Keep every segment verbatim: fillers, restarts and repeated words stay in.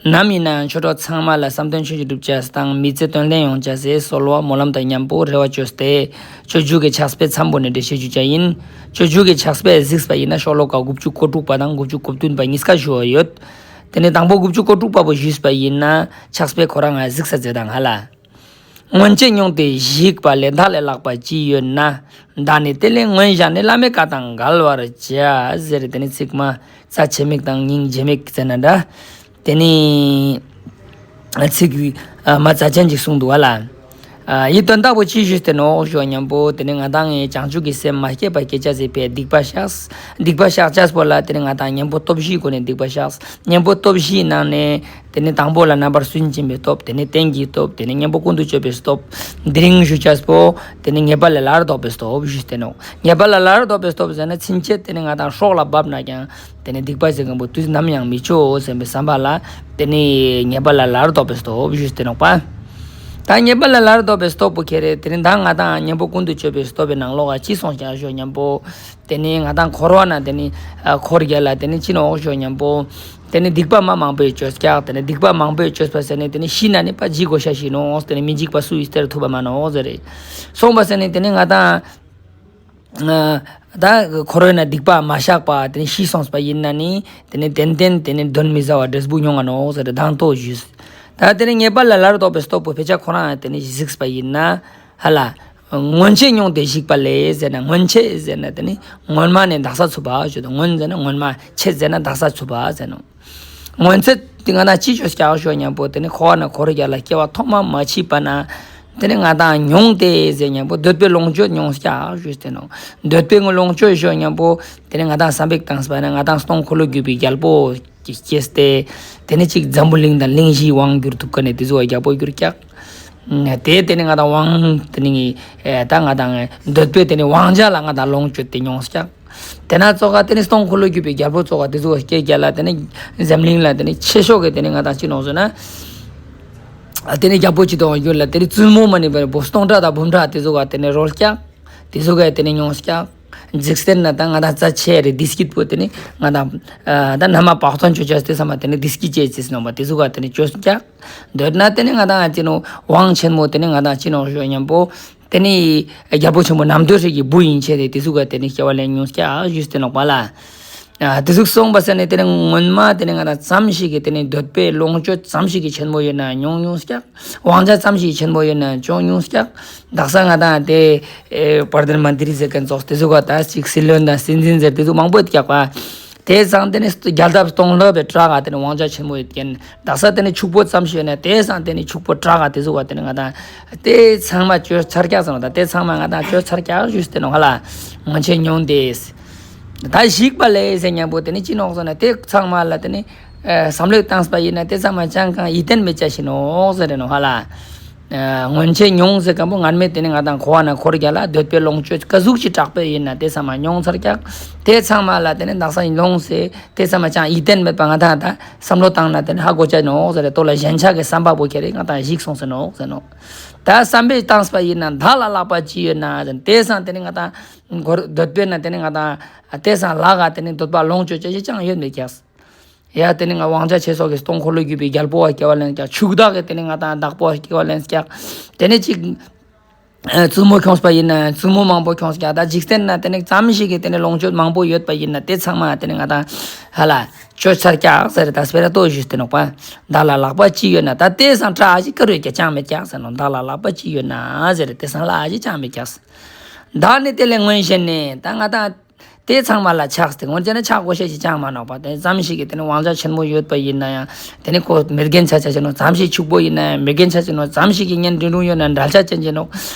ནམ་ཡིན་ནའང་ཆོས་གྲོགས་ཚང་མ་ལ་བསམ་དོན་ཆོས་ཀྱི་སྒྲུབ་ཅེས་དང་མི་ཚེ་དོན་ལྡན་ཡོང་ཅེས་སི་གསོལ་བ་སྨོན་ལམ་དང་མཉམ་པོ་རེ་བ་བཅོལ་ཏེ། སྤྱོད་འཇུག་གི་ཕྱག་དཔེ་ཚམས་པོ་ནེ་འགྲེལ་བཤད་ཞུ་ཅེས་ཡིན། སྤྱོད་འཇུག་གི་ཕྱག་དཔེ་གཟིགས་པ་ཡིན་ན་ཤོ་ལོ་ཀ་དགུ་བཅུ་གོ་དྲུག་པ་དང་དགུ་བཅུ་གོ་བདུན་པ་གཉིས་ཀ་ཞུ་བ་ཡོད། དེ་ནེ་དང་པོ་དགུ་བཅུ་གོ་དྲུག་པ་བོ་ཞུས་པ་ཡིན་ན་ཕྱག་དཔེ་ཁོ་རང་ང་གཟིགས་ས་མཛད་དང་ཧ་ལ། སྔོན་ཆད་མྱོང་སྟེ་ཞིག་པ་ལས། བདག་ལས་ལྷག་པ་ཅི་ཡོད་ན། བདག་ནི་དེ་ལས་སྔོན་བཞག་ནས། བླ་མའི་བཀའ་དང་འགལ་བར་བྱ། ཟེར་དེ་ནེ་ཚིག་མ་རྩ་ཆེ་མིག་དང་སྙིང་རྗེ་མིག་ཟེར་ན་འདྲ། དེ་ནེ་ཚིག་མ་རྩ་ཅན་ཅིག་གསུངས་འདུག་བ་ལ། ཡི་དོན་དག་པོ་ཅི་ཞུས་ཏེ་ནོག་ཞུ་བ་ཉམ་པོ་དེ་ནེ་ང་དང་ངི་བྱང་ཆུབ་ཀྱི་སེམས་མ་སྐྱེས་པ་སྐྱེ་ཅེས་སི་ཕིའ་སྡིག་པ་བཤགས། སྡིག་པ་བཤགས་ཅེས་པོ་ལ་དེ་ནེ་ང་དང་གཉེན་པོ་སྟོབས་བཞིའི་སྒོ་ནས་སྡིག་པ་བཤགས། གཉེན་པོ་སྟོབས་བཞིའི་ནང་ནེ། དེ་ནེ་དང་པོ་ལ་རྣམ་པར་སུན་འབྱིན་པའི་སྟོབས། དེ་ནེ་རྟེན་གྱི་སྟོབས། དེ་ནེ་གཉེན་པོ་ཀུན་ཏུ་སྤྱོད་པའི་སྟོབས། དེ་རིང་ཞུ་ཅེས་པོ། དེ་ནེ་ཉེས་པ་ལས་སླར་ལྡོག་པའི་སྟོབས་ཞུས་ཏེ་ནོག་ཉེས་པ་ལས་སླར་ལྡོག་པའི་སྟོབས་ཟེར་ན་ཕྱིན་ཆད་དེ་ནེ་ང་དང་སྲོག་ལ་བབ་ན་ཀྱང་། དེ་ནེ་སྡིག་པ་ཟེར་མཁན་པོ་དུས་ནམ་ཡང་མི་ཅོ་ཟེར་བའི་བསམ་པ་ལ། དེ་ནེ་ཉེས་པ་ལས་སླར་ལྡོག་པའི་སྟོབས་ཞུས་ཏེ་ནོག་པ། ད་ཉེས་པ་ལས་སླར་ལྡོག་པའི་སྟོབས་པོ་ཁྱེར་རེ་དེ་ནེ་ད་ང་དང་གཉེན་པོ་ཀུན་ཏུ་སྤྱོད་པའི་སྟོབས་པོའི་ནང་ལོགས་ཀ་ཅི་སོང་ཀྱང་ཞུ་ཉམ་པོ། དེ་ནེ་ང་དང་འཁོར་བ་ན་དེ་ནེ་འཁོར་རྒྱལ་ལ་དེ་ནེ་ཅི་ནོག་ཞུ་ཉམ་པོ། དེ་ནེ་སྡིག་པ་མ་མང་པོའི་སྤྱོད་ཀྱག་དེ་ནེ་སྡིག་པ་མང་པོའི་སྤྱོད་པ་ཟེར་ནེ་དེ་ནེ་ཤི་ན་ནི་པ་འཇིགས་དགོས་ཤེས་ཤིག་ནོག་དེ་ནེ་མི་འཇིགས་པ་སུ་ཡིས་སྟེར་ཐུབ་པ་མ་ནོག་ཟེར་རེ། སོང་པ་ཟེར་ནེ་དེ་ནེ་ང་དང་། ད་འཁོར་བ་ན་སྡིག་པ་མ་བཤགས་པ་དེ་ནེ་ཤི་སོང་པ་ཡིན་ན་ནི་དེ་ནེ་ཏན་ཏན་དེ་ནེ་གདོན་མི་ཟ་བ་འབྲས་བུ་མྱོང་ང་ནོག་ཟེར་རེ་དང་ཐོག་ཞུས། ད་དེ་ནེ་ཉེས་པ་ལས་སླར་ལྡོག་པའི་སྟོབས་པོ་ཕེ་ཆ་ཁོ་རང་དེ་ནེ་གཟིགས་པ་ཡིན་ན། ཧ་ལ། སྔོན་ཆད་མྱོང་སྟེ་ཞིག་པ་ལས་ཟེར་ན་སྔོན་ཆད་ཟེར་ན་དེ་ནེ་སྔོན་མ་ནེ་དག་ས་ཚུག་པ་ཞུ་དང་སྔོན་ཟེར་ན་སྔོན་མ་ཆད་ཟེར་ན་དག་ས་ཚུག་པ་ཟེར་ནོག་སྔོན་ཆད་དེ་ང་དང་ཅི་ཅོས་ཀྱག་ཞུ་ཉམ་པོ་དེ་ནེ་འཁོར་བ་ན་འཁོར་རྒྱལ་ལ་སྐྱེ་བ་ཐོག་མ་མ་མཆིས་པ་ན། དེ་ནེ་ང་དང་མྱོང་སྟེ་ཟེར་ཉམ་པོ་འདོད་པའི་ལོངས་སྤྱོད་མྱོང་ཀྱག་ཞུས་ཏེ་ནོག་འདོད་པའི་ལོངས་སྤྱོད་ཞུ་ཉམ་པོ་དེ་ནེ་ང་དང་བསམ་པའི་བཏང་པ་ན་ང་དང་སྟོང་འཁོར་ལོ་སྒྱུར་བའི་རྒྱལ་པོ། ཀྱི་སྐྱེས་ཏེ། དེ་ནེ་ཅིག་འཛམ་བུ་གླིང་དང་གླིང་བཞིའི་དབང་བསྒྱུར་ཐུབ་མཁན་ནི་དེ་ཟུག་གི་རྒྱལ་པོ་གྱུར་ཀྱག་དེ་དེ་ནེ་ང་དང་དབང་དེ་ནེ་ད་ང་དང་འདོད་པའི་དེ་ནེ་དབང་ཆ་ལ་ང་དང་ལོངས་སྤྱོད་དེ་མྱོང་ཀྱག་དེ་ན་ཙོགས་ཀ་དེ་ནེ་སྟོང་འཁོར་ལོ་སྒྱུར་བའི་རྒྱལ་པོ་ཙོགས་ཀ་དེ་ཟུག་གི་སྐྱེས་རྒྱལ་ལ་དེ་ནེ་འཛམ་གླིང་ལ་དེ་ནེ་ཆེ་ཤོས་ཀྱི་དེ་ནེ་ང་དང་ཅི་ནོག་ཟེར་ན། དེ་ནེ་རྒྱལ་པོ་ཅིག་དང་གྱུར་ལ་དེ་ནེ་བཙུན་མོ་མ་ནེ་བར་པོ་སྟོང་ཕྲག་དང་འབུམ་ཕྲག་དེ་ཟུག་ག་དེ་ནེ་རོལ་ཀྱག་དེ་ཟུག་ག་དེ་ནེ་མྱོང་ཀྱག་འཇིག་རྟེན་ན་ད་ང་དང་རྩ་ཆེ་རེ་བདེ་སྐྱིད་པོ་དེ་ནེ་ང་དང་ད་ན་མ་བག་སྟོན་ཅོ་ཅེས་དེ་ཚང་མ་དེ་ནེ་བདེ་སྐྱིད་ཅེས་ཅེས་ནོག་པ་དེ་ཟུག་ག་དེ་ནེ་ཅོས་ཀྱག་འདོད་ན་དེ་ནེ་ང་དང་ཅི་ནོག་དབང་ཆེན་མོ་དེ་ནེ་ང་དང་ཅི་ནོག་ཞུ་ཉམ་པོ། དེ་ནེ་རྒྱལ་པོ་ཆེན་པོ་རྣམ་ཐོས་སྲས་ཀྱི་བུ་ཡིན་ཆེ་དེ་དེ་ཟུག་ག་དེ་ནེ་སྐྱེ་བ་ལེན་མྱོང་ཀྱག་ཞུས་ཏེ་ནོག་པ་ལ། དེ་ཟུག་སོང་པ་ཟེར་ནེ་དེ་ནེ་སྔོན་མ་དེ་ནེ་ང་དང་ཙམ་ཞིག་གི་དེ་ནེ་འདོད་པའི་ལོངས་སྤྱོད་ཙམ་ཞིག་གི་ཆེན་མོ་ཡོད་ན་མྱོང་མྱོང་ཀྱག་དབང་ཆ་ཙམ་ཞིག་ཆེན་པོ་ཡོད་ན་ཅོ་མྱོང་ཀྱག་དག་ས་ང་དང་དེ་པར་དན་མན་དི་རི་ཟེར་མཁན་ཙོགས་དེ་ཟུག་ག་ད་ཅིག་སྲིད་བློན་དང་སྲིད་འཛིན་ཟེར་དེ་ཟུག་མང་པོ་ཡོད་ཀྱག་པ། དེ་ཚང་དེ་ནེ་རྒྱལ་ཐབས་སྟོང་ལོ་བའི་བྲག་ག་དེ་ནེ་དབང་ཆ་ཆེན་མོ་ཡོད་མཁན་དག་ས་དེ་ནེ་ཕྱུག་པོ་ཙམ་ཞིག་ཡོད་ན་དེ་ཚང་དེ་ནེ་ཕྱུག་པོ་བྲག་ག་དེ་ཟུག་ག་དེ་ནེ་ང་དང་དེ་ཚང་མ་ཅོ་ཚར་ཀྱག་ཟེར་ནོག་ད་དེ་ཚང་མ་ང་དང་ཅོ་ཚར་ཀྱག་ཞུས་ཏེ་ནོག་ཧ་ལ། སྔོན་ཆད་མྱོང་སྟེ། ད་ཞིག་པ་ལས་ཟེར་ཉམ་པོ་དེ་ནེ་ཅི་ནོག་ཟེར་ན་དེ་ཚང་མ་ལ་དེ་ནེ་བསམ་བློ་བཏང་པ་ཡིན་ན་དེ་ཚང་མ་ཅང་གང་ཡིད་བརྟན་མེད་ཅེས་ཤིག་ནོག་ཟེར་རེ་ནོག་ཧ་ལ། སྔོན་ཆད་མྱོང་ཟེར་མཁན་པོ་སྔར་མེད་དེ་ནེ་ང་དང་འཁོར་བ་ན་འཁོར་རྒྱལ་ལ་འདོད་པའི་ལོངས་སྤྱོད་ཀ་ཟུག་ཅིག་དྲག་པོ་ཡིན་ན་དེ་ཚང་མ་མྱོང་ཚར་ཀྱག་དེ་ཚང་མ་ལ་དེ་ནེ་དག་ས་ཡིན་ལོངས་ཟེར་དེ་ཚང་མ་ཅང་ཡིད་བརྟན་མེད་པ་ང་དང་ད་བསམ་བློ་བཏང་ན་དེ་ནེ་ཧ་གོ་ཅེས་ནོག་ཟེར་རེ་དོ་ལ་ཞེན་ཆགས་ཀྱི་བསམ་པ་པོ་ཁྱེར་རེ་ང་དང་ཞིག་སོང་ཟེར་ནོག་ཟེར་ནོག་ད་བསམ་པའི་བཏང་པ་ཡིན་ན་བདག་ལས་ལྷག་པ་ཅི་ཡོད་ན་ཟེར་དེ་ཚང་དེ་ནེ་ང་དང་འཁོར་འདོད་པའི་ན་དེ་ནེ་ང་དང་དེ་ཚང་ལྷག་ག་དེ་ནེ་འདོད་པ་ལོངས་སྤྱོད་ཅེས་ཅང་ཡོད་མེད་ཀྱག་ཡ་དེ་ནེ་ང་དབང་ཆ་ཆེ་ཤོས་ཀྱི་སྟོང་འཁོར་ལོ་སྒྱུར་བའི་རྒྱལ་པོ་བ་སྐྱེ་བ་ལེན་ཀྱག་ཕྱུག་བདག་གི་དེ་ནེ་ང་དང་བདག་པོ་བ་སྐྱེ་བ་ལེན་ཀྱག་དེ་ནེ་ཅིག་བཙུན་མོ་ཁྱོངས་པ་ཡིན་ན་བཙུན་མོ་མང་པོ་ཁྱོངས་ཀྱག་ད་འཇིག་རྟེན་ན་དེ་ནེ་ཙམ་ཞིག་གི་དེ་ནེ་ལོངས་སྤྱོད་མང་པོ་ཡོད་པ་ཡིན་ན་དེ་ཚང་མ་དེ་ནེ་ང་དང་ཧ་ལ་ཅོ་ཚར་ཀྱག་ཟེར་ད་སྤེ་ར་ཏོ་ཞུས་ཏེ་ནོག་པ། བདག་ལས་ལྷག་པ་ཅི་ཡོད་ན་ད་དེ་ཚང་ཁྲ་ཞིག་ཀ་རུ་ཀྱ་ཅང་མེད་ཀྱག་ཟེར་ནོག་བདག་ལས་ལྷག་པ་ཅི་ཡོད་ན་ཟེར་དེ་ཚང་ལ་ཞིག་ཅང་མེད་ཀྱག་བདག་ནི་དེ་ལས་སྔོན་ཞེན་ནས་ད་ང་དང་དེ་ཚང་མ་ལ་ཆགས་ཏེ་སྔོན་ཆད་ནེ་ཆགས་དགོས་ཤེས་ཤིག་ཅང་མ་ནོག་པ། དེ་ཙམ་ཞིག་གི་དེ་ནེ་དབང་ཆ་ཆེན་མོ་ཡོད་པ་ཡིན་ན་ཡང་དེ་ནེ་ཁོ་མི་རྒན་ཆ་ཆ་ཅེས་ནོག་ཙམ་ཞིག་ཕྱུག་པོ་ཡིན་ན་ཡང་མི་རྒན་ཆ་ཅེས་ནོག་ཙམ་ཞིག་གི་གཉེན་འབྲེལ་རུང་ཡོད་ན་འབྲལ་ཆ་ཅེས་ནོག་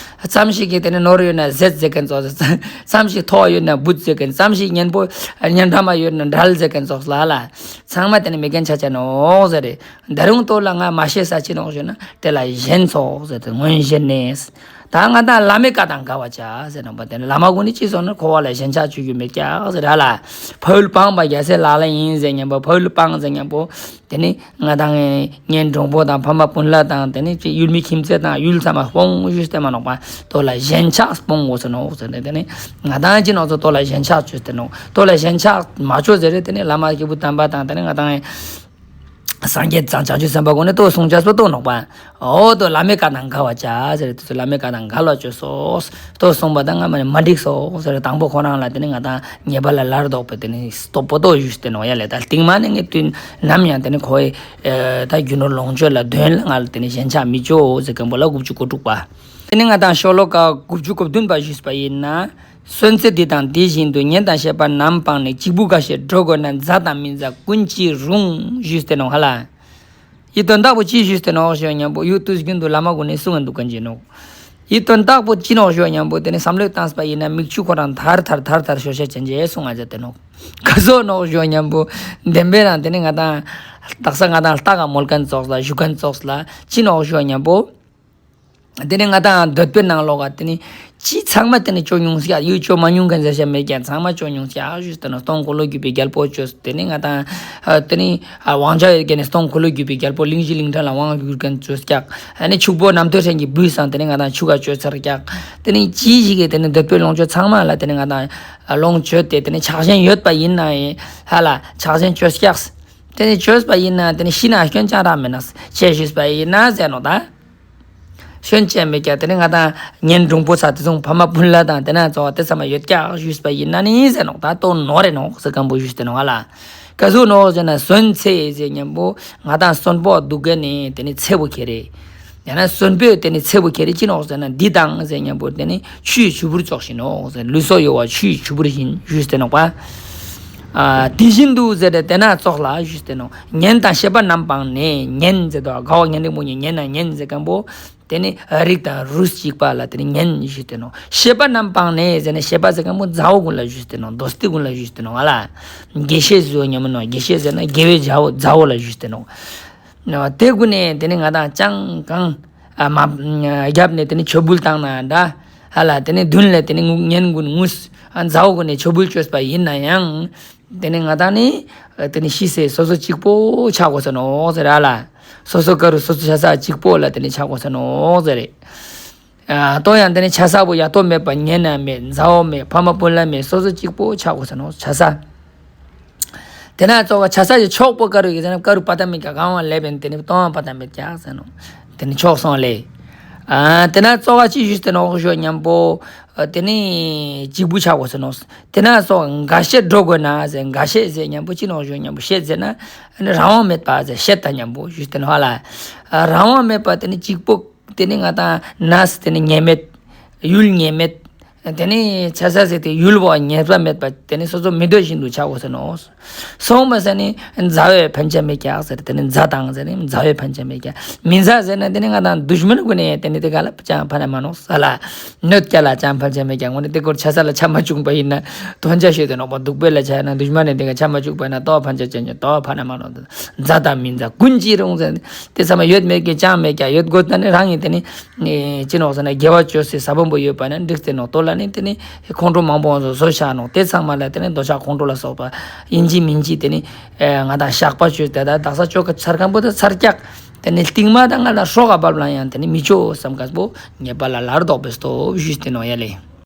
ཙམ་ཞིག་གི་དེ་ནེ་ནོར་ཡོད་ན་ཟད་ཟེར་མཁན་ཙོགས། ཙམ་ཞིག་མཐོ་ཡོད་ན་བུད་ཟེར་མཁན། ཙམ་ཞིག་གཉེན་པོ་གཉེན་འདྲ་མ་ཡོད་ན་འབྲལ་ཟེར་མཁན་ཙོགས་ལ་ལ། ཚང་མ་དེ་ནེ་མི་རྒན་ཆ་ཅེས་ནོག་ཟེར་རེ། ད་རུང་དོ་ལ་ང་མ་ཤེས་ས་ཅི་ནོག་ཞུ་ན་དེ་ལ་ཞེན་སོང་ཟེར་ཏེ་སྔོན་ཞེན་ནས། ད་ང་དང་བླ་མའི་བཀའ་དང་འགལ་བར་བྱ་ཟེར་ནོག་པ། དེ་ནེ་བླ་མ་ཀུན་ནི་ཅི་གསུངས་ན་འཁོར་བ་ལ་ཞེན་ཆགས་ཅོ་རྒྱུ་མེད་ཀྱག་ཟེར་ར་ལ། ཕ་ཡུལ་སྤངས་པ་རྒྱལ་སྲས་ལག་ལེན་ཡིན་ཟེར་མཁན་པོ། ཕ་ཡུལ་སྤངས་ཟེར་མཁན་པོ། དེ་ནེ་ང་དང་གཉེན་གྲོགས་པོ་དང་ཕ་མ་སྤུན་ལ་དང་དེ་ནེ་ཅི་ཡུལ་མི་ཁྱིམ་མཚེས་དང་ཡུལ་ཚང་མ་སྤོང་ཞུས་ཏེ་མ་ནོག་པ། དོ་ལ་ཞེན་ཆགས་སྤོང་དགོས་ཟེར་ནོག་ཟེར་ཏེ་དེ་ནེ་ང་དང་ཅི་ནོག་ཚོ་དོ་ལ་ཞེན་ཆགས་ཅོས་ཏེ་ནོག་དོ་ལ་ཞེན་ཆགས་མ་ཅོ་ཟེར་རེ་དེ་ནེ་བླ་མ་སྐྱེས་བུ་དམ་པ་དང་དེ་ནེ་ང་དང་ སངས་རྒྱས་དང་བྱང་ཆུབ་སེམས་དཔའ་གུན་ནི་ལྟོ་གསུང་ཅེས་པོ་ལྟོ་ནོག་པ། འོ་ལྟོ་བླ་མའི་བཀའ་དང་འགལ་བ་ཅོས་ཟེར་ཏེ་བླ་མའི་བཀའ་དང་འགལ་བ་ཅོས་སོ། ལྟོ་གསུང་པ་དང་ང་མ་ནི་མ་འགྲིག་སོ་ཟེར་དང་པོ་ཁོ་རང་ལ་དེ་ནི་ང་དང་ཉེས་པ་ལས་སླར་ལྡོག་པའི་དེ་ནི་སྟོབས་པོ་ལྟོ་ཞུས་ཏེ་ནོག་ཡ་ལེ། ད་རྟིང་མ་ནི་ངས་དུས་ནམ་ཡང་དེ་ནི་ཁོའི་ད་རྒྱུ་ནོར་ལོངས་སྤྱོད་ལ་དོན་ལ་ང་ལ་དེ་ནི་ཞེན་ཆགས་མི་ཅོ་ཟེར་མཁན་པོ་ལ་དགུ་བཅུ་གོ་དྲུག་པ། དེ་ནི་ང་དང་ཤོ་ལོ་ཀ་དགུ་བཅུ་གོ་བདུན་པ་ཞུས་པ་ཡིན་ན། གསོན་ཚེ་འདི་དང་དེ་བཞིན་དུ། ཉེན་དང་ཤེས་པ་རྣམས་སྤངས་ནས། གཅིག་པུ་འགའ་ཞིག་འགྲོ་དགོས་ན། མཛའ་དང་མི་མཛའ་ཀུན་གྱིས་རུང་། ཞུས་ཏེ་ནོག་ཧ་ལ། འི་དོན་དག་པོ་ཅི་ཞུས་ཏེ་ནོག་ཞུ་ཉམ་པོ་ཡུལ་དུས་རྒྱུན་དུ་བླ་མ་གུན་ནི་གསུང་ང་འདུག་ག་ཅི་ནོག་འི་དོན་དག་པོ་ཅི་ནོག་ཞུ་ཉམ་པོ་དེ་ནི་བསམ་བློ་བཏངས་པ་ཡིན་ན་མིག་ཆུ་ཁོ་རང་ཐར་ཐར་ཐར་ཐར་ཤོ་ཤ་ཅན་ཅེས་གསུང་ང་མཛད་དེ་ནོག་ག་ཟུག་ནོག་ཞུ་ཉམ་པོ་བདེན་པའི་རང་དེ་ནི་ང་དང་དག་ས་ང་དང་ལྟ་ག་མོལ་མཁན་ཙོགས་ལ་ཞུ་མཁན་ཙོགས་ལ་ཅི་ནོག་ཞུ་ཉམ་པོ། དེ་ནི་ང་དང་འདོད་པའི་ནང་ལོགས་ཀ་དེ་ནི་ཅི་ཚང་མ་དེ་ནི་ཅོ་མྱོང་ཀྱག་ཡུལ་ཅོ་མ་མྱོང་མཁན་ཟེར་ཤེས་མེད་ཀྱག་ཚང་མ་ཅོ་མྱོང་ཀྱག་ཞུས་ཏེ་ནོག་སྟོང་འཁོར་ལོ་སྒྱུར་བའི་རྒྱལ་པོ་ཅོས་དེ་ནི་ང་དང་དེ་ནི་དབང་ཆ་ཡོད་མཁན་ནི་སྟོང་འཁོར་ལོ་སྒྱུར་བའི་རྒྱལ་པོ་གླིང་བཞི་གླིང་ཕྲན་ལ་དབང་བསྒྱུར་མཁན་ཅོས་ཀྱག་ཨ་ནི་ཕྱུག་པོ་རྣམ་ཐོས་སྲས་ཀྱི་བུས་སང་དེ་ནི་ང་དང་ཕྱུག་ག་ཅོས་ཚར་ཀྱག་དེ་ནི་ཅི་ཞིག་གི་དེ་ནི་འདོད་པའི་ལོངས་སྤྱོད་ཚང་མ་ལ་དེ་ནི་ང་དང་ལོངས་སྤྱོད་དེ་དེ་ནི་ཆགས་ཞེན་ཡོད་པ་ཡིན་ན་ཡང་ཧ་ལ་ཆགས་ཞེན་ཅོས་ཀྱག་དེ་ནི་ཅོས་པ་ཡིན་ན་དེ་ནི་ཤི་ན་སྐྱོན་ཅང་རག་མེད་ན་ཅེས་ཞུས་པ་ཡིན་ན་ཟེར་ནོག་ད། སྐྱོན་ཅང་མེད་ཀྱག་དེ་ནི་ང་དང་གཉེན་དྲུང་པོ་ཚ་དེ་ཚོ་ཕ་མ་སྤུན་ལ་དང་དེ་ན་ཚོ་དེ་ཚང་མ་ཡོད་ཀྱག་ཞུས་པ་ཡིན་ན་ནི་ཟེར་ནོག་ད་ལྟོ་ནོར་རེ་ནོག་ཟེར་མཁན་པོ་ཞུས་ཏེ་ནོག་ཧ་ལ། ག་ཟུག་ནོག་ཟེར་ན་གསོན་ཚེ་ཟེར་མཁན་པོ་ང་དང་གསོན་པོ་འདུག་ག་ནི་དེ་ནི་ཚེ་བོ་ཁྱེར་རེ། ཡང་ན་གསོན་པོའི་དེ་ནི་ཚེ་བོ་ཁྱེར་རེ་ཅི་ནོག་ཟེར་ན་འདི་དང་ཟེར་མཁན་པོ་དེ་ནི་ཆུའི་ཆུ་བུར་ཙོགས་ཤིག་ནོག་ཟེར། ལུས་སྲོག་གཡོ་བ་ཆུའི་ཆུ་བུར་བཞིན་ཞུས་ཏེ་ནོག་པ། ཨ་དེ་བཞིན་དུ་ཟེར་ཏེ་དེ་ན་ཙོགས་ལ་ཞུས་ཏེ་ནོག་གཉེན་དང་ཤེས་པ་རྣམས་སྤངས་ནས། གཉེན་ཟེར་དོ་དགའ་བ་གཉེན་རིང་པོ་ཉེ་གཉེན་ན་གཉེན་ཟེར་མཁན་པོ། དེ་ནི་རིགས་དང་རུས་གཅིག་པ་ལ་དེ་ནི་གཉེན་ཞུས་ཏེ་ནོག་ཤེས་པ་རྣམས་སྤངས་ནས་ཟེར་ན་ཤེས་པ་ཟེར་མཁན་པོ་མཛའ་བོ་གུན་ལ་ཞུས་ཏེ་ནོག་དོ་སྟི་གུན་ལ་ཞུས་ཏེ་ནོག་ང་ལ། དགེ་བཤེས་ཟེར་ཉམ་མོ་ནོག་དགེ་བཤེས་ཟེར་ན་དགེ་བའི་མཛའ་བོ་མཛའ་བོ་ལ་ཞུས་ཏེ་ནོག་དེ་གུན་ནི་དེ་ནི་ང་དང་ཅང་གང་ཨ་མ་རྒྱབ་ནས་དེ་ནི་ཆོ་འབུལ་བཏང་ན་འདྲ། ཧ་ལ་དེ་ནི་མདུན་ལ་དེ་ནི་ངུ་གཉེན་གུན་ངུས་ཨ་མཛའ་བོ་གུན་ནི་ཆོ་འབུལ་ཅོས་པ་ཡིན་ན་ཡང་། དེ་ནི་ང་དང་ནི་དེ་ནི་ཤི་སེ་སོ་སོ་གཅིག་པོ་ཆ་དགོས་ས་ནོག་ཟེར་ར་ལ། སོ་སོ་ཀ་རུ་སོ་སོ་ཆ་ས་གཅིག་པོ་ལ་དེ་ནི་ཆ་དགོས་ས་ནོག་ཟེར་རེ། ཨ་ལྟོ་ཡང་དེ་ནི་ཆ་ས་བོ་ཡ་ཏོ་མེད་པ་གཉེན་ན་མེད་མཛའ་བོ་མེད་ཕ་མ་སྤུན་ལ་མེད་སོ་སོ་གཅིག་པོ་ཆ་དགོས་ས་ནོག་ཆ་ས། དེ་ན་ཙོགས་ཆ་ས་ཡི་ཕྱོགས་པོ་ཀ་རུ་ཡི་ཟེར་ན་ཀ་རུ་པ་ཏ་མེད་ཀྱག་གང་བ་ལེབ་ཡིན་དེ་ནི་ལྟོ་བ་པ་ཏ་མེད་ཀྱག་ཟེར་ནོག་དེ་ནི་ཕྱོགས་སོང་ལེ། ཨ་དེ་ན་ཙོགས་ཅི་ཞུས་ཏེ་ནོག་ཞུ་ཉམ་པོ། ཨ་དེ་ནི་གཅིག་པུ་ཆ་དགོས་ས་ནོག་དེ་ན་ཙོགས་འགའ་ཤས་འགྲོ་དགོས་ན་ཟེར། འགའ་ཤས་ཟེར་ཉམ་པོ་ཅི་ནོག་ཞུ་ཉམ་པོ་ཤས་ཟེར་ན་ཨ་ནི་རང་དབང་མེད་པ་ཟེར་ཤས་དང་ཉམ་པོ་ཞུས་ཏེ་ནོག་ལ། ཨ་རང་དབང་མེད་པ་དེ་ནི་གཅིག་པོ་དེ་ནི་ང་དང་ནས་དེ་ནི་ཉེས་མེད། ཡུལ་ཉེས་མེད། དེ་ནི་ཆ་ས་ཟེར་ཏེ་ཡུལ་བོ་ཉེས་པ་མེད་པ་དེ་ནི་སོ་སོ་མི་འདོད་བཞིན་དུ་ཆ་དགོས་ས་ནོག་སོང་མ་ཟེར་ནི་མཛའ་བོའི་ཕན་ཆད་མེད་ཀྱག་ཟེར། དེ་ནི་མཛའ་དང་ཟེར་ནི་མཛའ་བོའི་ཕན་ཆད་མེད་ཀྱག་མི་མཛའ་ཟེར་ན་དེ་ནི་ང་དང་དུཤ་མན་གུན་ནི་དེ་ནི་དེ་ག་ལ་ཅང་ཕན་མ་ནོག་ས་ལ། གནོད་སྐྱེལ་ལ་ཅང་ཕན་ཆད་མེད་ཀྱག་དངོས་གནས་དེ་སྐོར་ཆ་ས་ལ་ཆ་མ་བཅུག་པ་ཡིན་ན་དོན་ཆ་ཤོད་དེ་ནོག་པ། སྡུག་པོ་ལ་ཆ་ན་དུཤ་མན་ནི་དེ་ག་ཆ་མ་བཅུག་པ་ཡིན་ན་ལྟོ་བ་ཕན་ཆད་ཅན་ལྟོ་བ་ཕན་མ་ནོག་མཛའ་དང་མི་མཛའ་ཀུན་གྱིས་རུང་ཟེར་ནི་དེ་ཚང་མ་ཡོད་མེད་ཀྱི་ཅང་མེད་ཀྱག་ཡོད་དགོས་ན་ནི་རང་ཡིན་དེ་ནི། ནི་ཅི་ནོག་ཟེར་ན་དགེ་བ་ཅོས་སི་ས་བོན་པོ་ཡོད་པ་ན་འགྲིག་སྟེ་ནོག་ལྟོ་ལ་ནི་དེ་ནི་ཁོང་ཁྲོ་མང་པོ་བཟོ་བཟོ་བཞག་ནོག་དེ་ཚང་མ་ལ་དེ་ནི་འདོད་ཆགས་ཁོང་ཁྲོ་ལ་སོགས་པ་ཡིན་གཅིག་མིན་གཅིག་དེ་ནི་ང་དང་བཤགས་པ་ཅོས་ཏེ་ད་དག་ས་ཅོ་ཁ་ཚར་མཁན་པོ་ད་ཚར་ཀྱག་དེ་ནི་རྟིང་མ་ད་ང་དང་སྲོག་ག་བབ་ལ་ཡང་དེ་ནི་མི་ཅོ་བསམ་མཁན་པོ་ཉེས་པ་ལས་སླར་ལྡོག་པའི་སྟོབས་ཞུས་ཏེ་ནོག་ཡ་ལེ།